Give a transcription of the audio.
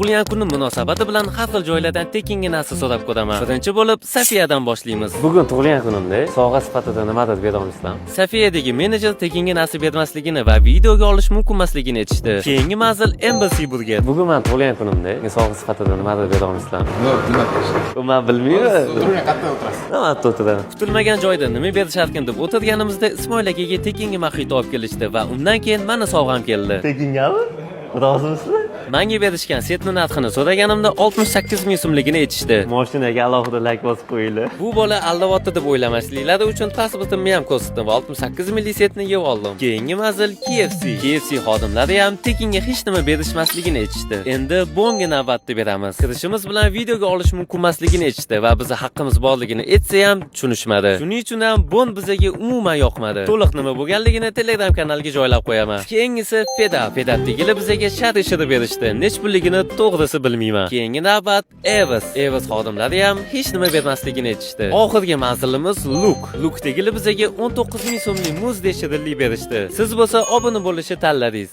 Tug'ilgan kunim munosabati bilan har xil joylardan tekinga narsa so'rab ko'raman. Birinchi bo'lib Safiyadan boshlaymiz. Bugun tug'ilgan kunimda sovg'a sifatida nimadir bera olasizlarmi? Safiyadagi menejer tekinga narsa bermasligini va videoga olish mumkin emasligini aytishdi. Keyingi manzil Embassy Burger. Bugun man tug'ilgan kunimda sovg'a sifatida nimadir bera olasizlarmi? Nima berishdi? Man bilmayman. O'tirgan, qayerda o'tirasiz? Nima o'tiraman? Kutilmagan joyda nima berisharkin deb o'tirganimizda Ismoil akaga tekinga мохито olib kelishdi va undan keyin mana sovg'am keldi. Tekingami? Rozimisizlar? Menga berishgan setni narxini so'raganimda 68 ming so'mligini aytishdi. Moshinaga alohida layk bosib qo'yinglar. Bu bola aldayapti deb o'ylamasliklari uchun pasportimni ham ko'rsatdim va 68 minglik setni yeb oldim. Keyingi manzil KFC. KFC xodimlari ham tekinga hech nima berishmasligini aytishdi. Endi Bonga navbatni beramiz. Kirishimiz bilan videoga olish mumkin emasligini aytishdi va bizni haqqimiz borligini aytsa ham tushunishmadi. Shuning uchun ham Bon bizaga umuman yoqmadi. To'liq nima bo'lganligini Telegram kanaliga joylab qo'yaman. Keyingisi Feda. Feda degili bizaga shar ishirib berishdi. Nech pulligini to'g'risi bilmayman. Keyingi navbat Evos. Evos xodimlari ham hech nima bermasligini aytishdi. Oxirgi manzilimiz Luk. Luk degili bizaga 19 ming so'mlik muzdek shirinlik berishdi. Siz bo'lsa obuna bo'lishni tanladingiz.